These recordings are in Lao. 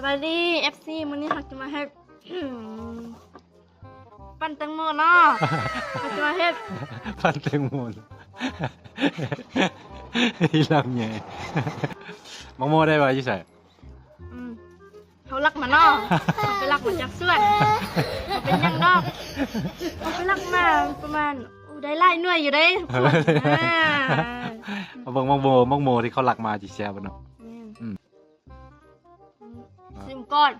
ສະບາຍດີ ເອັຟຊີ ມື້ນີ້ເຮົາຈະມາເຮັດ ປັ່ນແຕງໂມເນາະ ເຮົາຈະມາເຮັດ ປັ່ນແຕງໂມ ອີ່ລຳໃຫຍ່ ໝາກໂມໄດ້ວ່າຢູ່ໃສ? ອືມ ເຮົາລັກມາເນາະ ເຮົາໄປລັກມາຈາກສວນ ບໍ່ເປັນຫຍັງດອກ ເຮົາໄປລັກມາປະມານ ໂອ້ ໄດ້ຫຼາຍໜ່ວຍຢູ່ເດ້ ເບິ່ງໝາກໂມ ໝາກໂມທີ່ເຂົາລັກມາຊິແຊບບໍ່ເນາະ ແມ່ນ ອືມ ຊິມກ່ອນ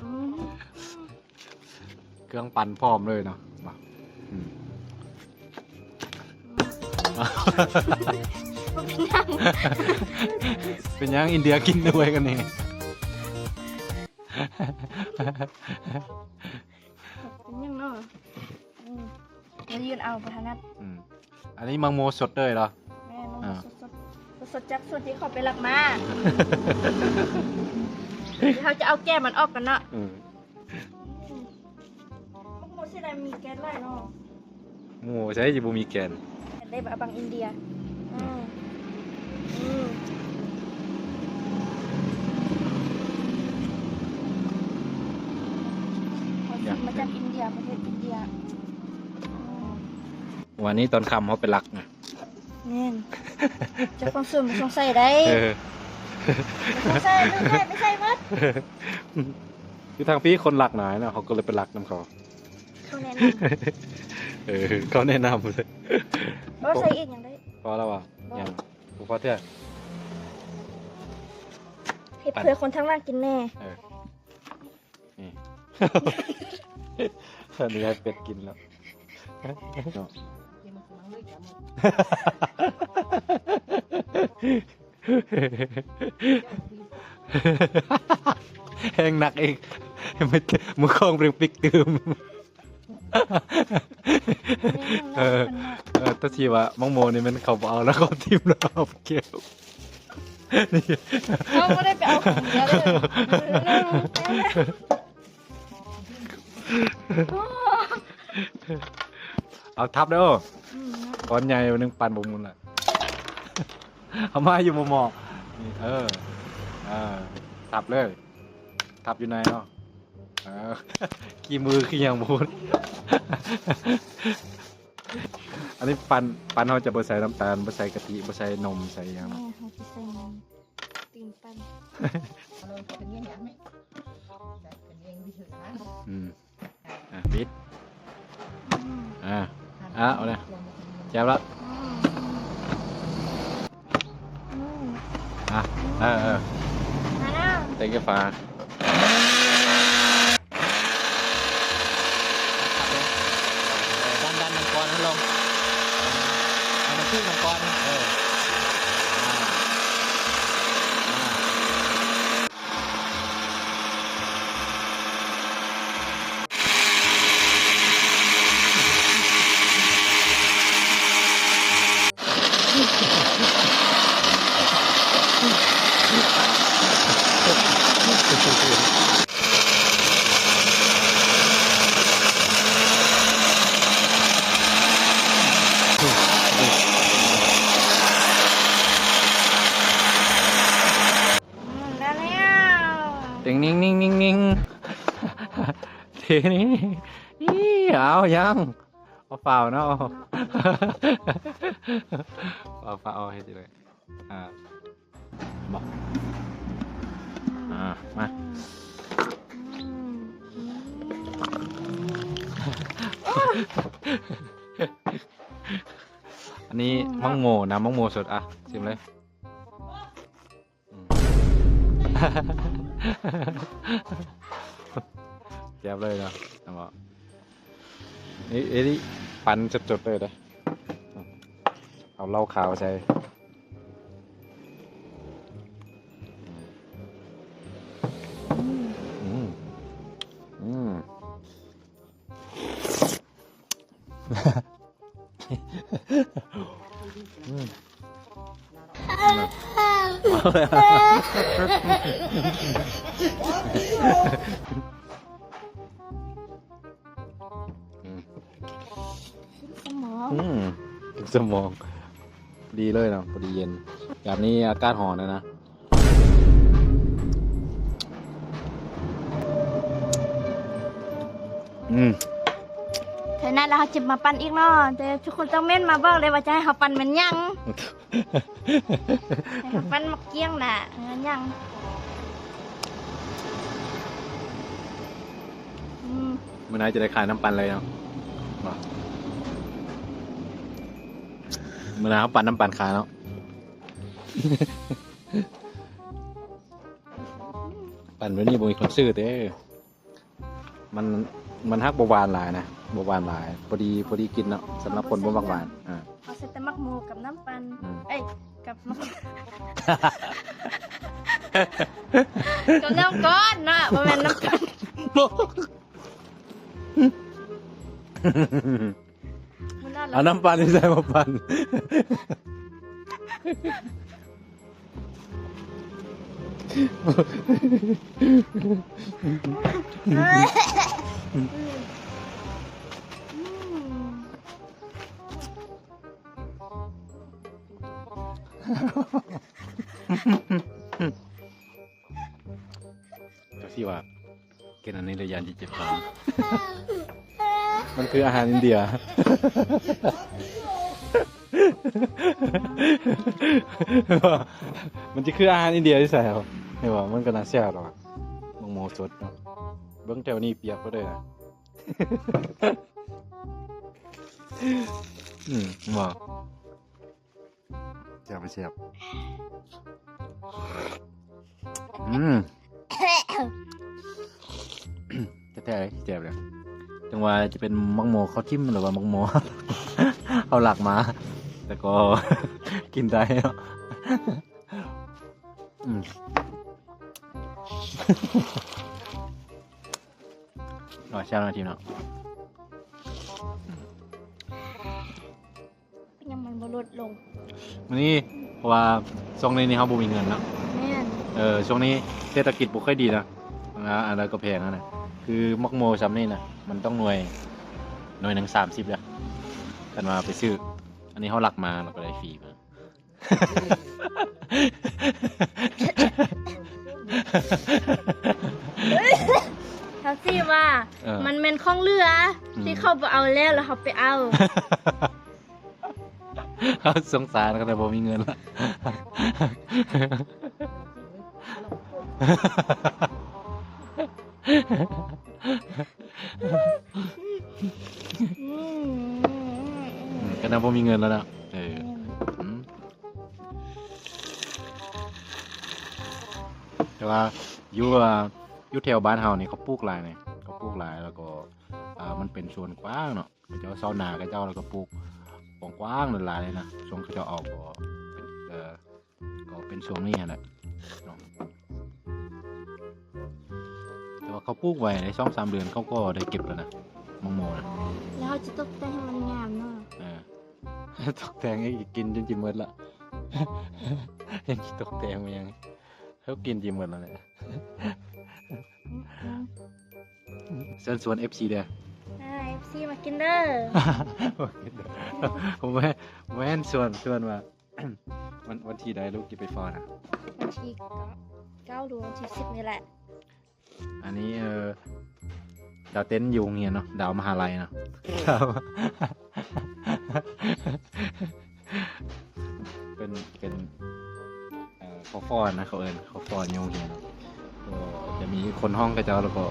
ອືມ ເຄື່ອງປັ່ນພ້ອມເລີຍເນາະ ມາ ອືມ ບໍ່ເປັນຫຍັງ ເປັນຫຍັງ ອິນເດຍກິນດ້ວຍກັນນີ້ ເປັນຫຍັງເນາະ ອືມ ມາຢືນເອົາບໍ່ຖະໜັດ ອືມ ອັນນີ້ໝາກໂມສົດເລີຍເນາະ ແມ່ນ ໝາກໂມ ອ່າ ສົດໆ ສົດໆ ຈາກສວນທີ່ເຂົາໄປລັກມາ ເຮົາຈະເອົາແກ່ນມັນອອກກ່ອນເນາະ ອືມ ໝາກໂມຊິໄດ້ມີແກ່ນຫຼາຍເນາະ ໝາກໂມໃສຊິບໍ່ມີແກ່ນ ໄດ້ບາງອິນເດຍ ອືມ ອືມ ເຮົາຊື້ມາຈາກອິນເດຍ ປະເທດອິນເດຍ ອືມ ວັນນີ້ຕອນຄ່ຳເຮົາໄປລັກນະ ແມ່ນ ເຈົ້າຂອງສວນບໍ່ສົງໄສໄດ໋ ເອີ ບໍ່ສົງໄສ ລູກໄດ້ໄປໃສ່ໝົດ ຢູ່ທາງພີ້ຄົນລັກຫຼາຍເນາະ ເຮົາກໍເລີຍໄປລັກນຳເຂົາ ເຂົາແນະນຳ ເອີ ເຂົາແນະນຳ ບໍ່ໃສ່ອີກຫຍັງໄດ້ ພໍແລ້ວຫວາ? ບໍ່ ຍັງ ບໍ່ພໍເທື່ອ ເຮັດເພື່ອຄົນທາງຫຼັງກິນແດ່ ເອີ. ນີ້ ອັນນີ້ໃຫ້ເປັດກິນແລ້ວ ແຮງໜັກອີກ ມືຂອງເປັນປິກຕື່ມ ເອີ ເອີ ແຕ່ຊິວ່າໝາກໂມນີ້ແມ່ນເຂົາບໍ່ເອົາແລ້ວ ເຂົາຖິ້ມແລ້ວ ເອົາເກັບ ນີ້ ເຮົາບໍ່ໄດ້ໄປເອົາຂອງເຂົາເດີ ເອົາທັບເດີ ອືມ ກ້ອນໃຫຍ່ໜຶ່ງ ປັ່ນບໍ່ໝຸ່ນລະ ເອົາມາຢູ່ໝໍ້ໆ ນີ້ ເອີ ເອີ ທັບເລີຍ ທັບຢູ່ໃນເນາະ ເອີ ຂີ້ມືຄືຫຍັງບໍ່ຮູ້ ອັນນີ້ປັ່ນ ປັ່ນເຮົາຈະບໍ່ໃສ່ນ້ຳຕານ ບໍ່ໃສ່ກະທິ ບໍ່ໃສ່ນົມ ໃສ່ຫຍັງ ແມ່ ເຮົາຈະໃສ່ ຕີນປັ່ນ ອືມ ອ່ະ ປິດ ອືມ ອ່ະ ອ່ະ ເອົາເລີຍ ແຈມລະ ອືມ ອ່ະ ເອີ ເອີ ມາແລ້ວ Thank you ຟ້າ ດັນ ດັນມັນກ່ອນ ໃຫ້ລົງ ໃຫ້ມັນຖືກມັນກ່ອນ ເອີ ອ່າ ອ່າ. ອືມ ໄດ້ແລ້ວ ຕິງນິງນິງນິງນິງ ທີນີ້ ອີ ເອົາ ຍັງ ເອົາຟ້າວເນາະ ເອົາຟ້າວ ເຮັດຈັ່ງໃດ ອ່າ ບໍ່ ອ່າ ມາ ອືມ ອັນນີ້ ອືມ ໝາກໂມນະ ໝາກໂມສົດ ອ່ະ ຊິມເລີຍ. ອືມ ແຊບເລີຍເນາະ ແມ່ນບໍ່? ນີ້ ເອີ ນີ້ປັ່ນສົດໆເລີຍເດ້ ເອົາເຫຼົ້າຂາວໃສ່ ອືມ ອືມ ອືມ. ອືມ ອືມ ອືມ ສະໝອງ ພໍດີເລີຍເນາະ ພໍດີເຢັນ ແບບນີ້ອາກາດຮ້ອນແລ້ວນະ. ອືມ ເທື່ອໜ້າແລ້ວເຮົາຈະມາປັ່ນອີກເນາະ ແຕ່ທຸກຄົນຕ້ອງເມັ້ນມາບອກເລີຍວ່າຈະໃຫ້ເຮົາປັ່ນແມ່ນຫຍັງ ໃຫ້ເຮົາປັ່ນໝາກກ້ຽງນະ ແມ່ນຫຍັງ ອືມ ມື້ໜ້າຈະໄດ້ຂາຍນ້ຳປັ່ນເລີຍເນາະ ມື້ໜ້າເຮົາປັ່ນນ້ຳປັ່ນຂາຍເນາະ ປັ່ນແບບນີ້ບໍ່ມີຄົນຊື້ເດ້. ມັນ ມັນຮັກບໍ່ຫວານຫຼາຍນະ ບໍ່ຫວານຫຼາຍ ພໍດີ ພໍດີກິນເນາະ ສຳລັບຄົນບໍ່ມັກຫວານ ອ່າ ເຮົາໃສ່ແຕ່ໝາກໂມກັບນ້ຳປັ່ນ ອືມ ເອີຍ ກັບໝາກ ກັບນ້ຳກ້ອນເນາະ ບໍ່ແມ່ນນ້ຳປັ່ນ ເອົານ້ຳປັ່ນທີ່ໃສ່ມາປັ່ນ ກໍຊິວ່າ ກິນອັນນີ້ແລ້ວຢ້ານຊິເຈັບທ້ອງ ມັນຄືອາຫານອິນເດຍ ມັນຊິຄືອາຫານອິນເດຍຢູ່ໃສ ເຫັນບໍ່ ມັນກໍໜ້າແຊບດອກ ໝາກໂມສົດເນາະ ເບິ່ງແຖວນີ້ປຽກເບິດເລີຍນະ ອືມ ບໍ່ ແຊບ ແຊບ ອືມ ແທ້ໆ ແຊບເລີຍ ຈັ່ງວ່າຈະເປັນໝາກໂມເຂົາຖິ້ມ ຫຼືວ່າໝາກໂມເຮົາລັກມາ ແຕ່ກໍກິນໄດ້ເນາະ ອືມ ອືມ ແຊບເນາະ ເປັນຫຍັງມັນບໍ່ລົດລົງ ມື້ນີ້ ເພາະວ່າຊ່ວງນີ້ນີ້ເຮົາບໍ່ມີເງິນເນາະ ແມ່ນ ເອີ ຊ່ວງນີ້ເສດຖະກິດບໍ່ຄ່ອຍດີນະ ອັນ ອັນໃດກໍແພງຫັ້ນນະ ຄືໝາກໂມຊ່ຳນີ້ນະ ມັນຕ້ອງໜ່ວຍ ໜ່ວຍໜຶ່ງສາມສິບເດີ້ ຄັນວ່າໄປຊື້ ອັນນີ້ເຮົາລັກມາ ແລ້ວກໍໄດ້ຟຣີມາ ເຂົາຊິວ່າ ເອີ ມັນແມ່ນຂອງເຫຼືອ ອືມ ທີ່ເຂົາບໍ່ເອົາແລ້ວ ແລ້ວເຮົາໄປເອົາ ເຮົາສົງສານ ກໍແຕ່ບໍ່ມີເງິນລະ ອືມ ອືມ ກໍນຳບໍ່ມີເງິນແລ້ວເນາະ ເອີ ອືມ ແຕ່ວ່າຢູ່ ອ່າ ຢູ່ແຖວບ້ານເຮົານີ້ ເຂົາປູກຫຼາຍນະ ເຂົາປູກຫຼາຍ ແລ້ວກໍ ອ່າ ມັນເປັນສວນກວ້າງເນາະ ເຂົາເຈົ້າຊາວນາເຂົາເຈົ້າ ແລ້ວກໍປູກກວ້າງໆ ຫຼາຍໆ ເລີຍນະ ຊ່ວງເຂົາເຈົ້າອອກກໍເປັນ ເອີ ກໍເປັນຊ່ວງນີ້ຫັ້ນແຫຼະເນາະ ແຕ່ວ່າເຂົາປູກໄວເດ້ ສອງສາມເດືອນເຂົາກໍໄດ້ເກັບແລ້ວນະ ໝາກໂມນະ ແລ້ວເຮົາຈະຕົກແຕ່ງໃຫ້ມັນງາມເນາະ ເອີ ຕົກແຕ່ງ ກິນຈົນຊິໝົດລະ ຍັງຊິຕົກແຕ່ງໄປຫຍັງ ເຮົາກິນຈິໝົດແລ້ວແຫຼະ ອືມ ເຊີນຊວນເອັຟຊີເດີ້ ອ່າ ເອັຟຊີມາກິນເດີ້ ບໍ່ແມ່ນ ບໍ່ແມ່ນຊວນ ຊວນວ່າ ວັນ ວັນທີໃດລູກຊິໄປຟ້ອນນະ? ວັນທີເກົ້າ ຫຼືວັນທີສິບນີ້ແຫຼະ. ອັນນີ້ ເອີ ດາວເຕັ້ນຢູ່ໂຮງຮຽນເນາະ ດາວມະຫາໄລເນາະ ເປັນ ເປັນ ເອີ ເຂົາຟ້ອນນະ ເຂົາເອີ້ນເຂົາຟ້ອນຢູ່ໂຮງຮຽນ ກໍຈະມີຄົນຮ້ອງເຂົາເຈົ້າ ແລ້ວກໍ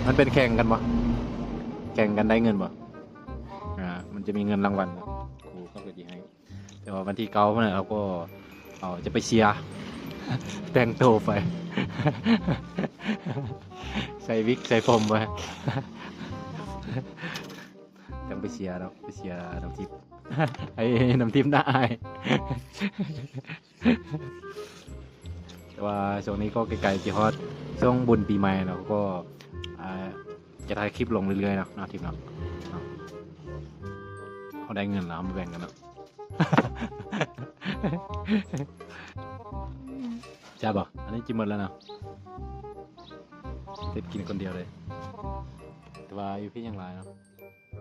ມັນເປັນແຂ່ງກັນບໍ່? ແຂ່ງກັນໄດ້ເງິນບໍ່? ອ່າ ມັນຈະມີເງິນລາງວັນນະ ຄູເຂົາກໍຊິໃຫ້. ແຕ່ວ່າວັນທີເກົ້າພຸ້ນນະ ເຮົາກໍ ເຮົາຈະໄປເຊຍ ແຕ່ງໂຕໄປ ໃສ່ວິກໃສ່ຜົມໄປ ຈັ່ງໄປເຊຍເນາະ ໄປເຊຍນ້ຳທິບ ໃຫ້ນ້ຳທິບໜ້າອາຍ. ແຕ່ວ່າຊ່ວງນີ້ກໍໃກ້ໆຊິຮອດຊ່ວງບຸນປີໃໝ່ເນາະ ກໍ ອ່າ ຈະຖ່າຍຄລິບລົງເລື້ອຍໆເນາະ ເນາະ ທິບເນາະ ເນາະ ເຮົາໄດ້ເງິນແລ້ວ ເຮົາມາແບ່ງກັນເນາະ. ແຊບບໍ່? ອັນນີ້ກິນໝົດແລ້ວເນາະ ເຕັດກິນຄົນດຽວເລີຍ ແຕ່ວ່າຢູ່ພີ້ຍັງຫຼາຍເນາະ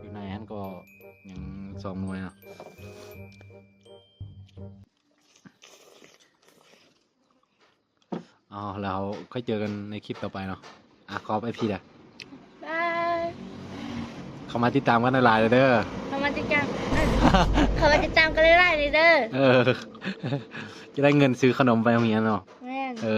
ຢູ່ໃນຫັ້ນກໍຍັງສອງໜ່ວຍເນາະ. ເອົາ ແລ້ວເຮົາຄ່ອຍເຈີກັນໃນຄລິບຕໍ່ໄປເນາະ. ອ່ະ ຂອບໃຫ້ພີ້ເດີ້ ບາຍ. ເຂົ້າມາຕິດຕາມກັນຫຼາຍໆເດີ. ເຂົ້າມາຕິດຕາມ ເອີ ເຂົ້າມາຕິດຕາມກັນຫຼາຍໆເດີ. ເອີ ຈະໄດ້ເງິນຊື້ຂະໜົມໄປໂຮງຮຽນເນາະ. ແມ່ນ. ເອີ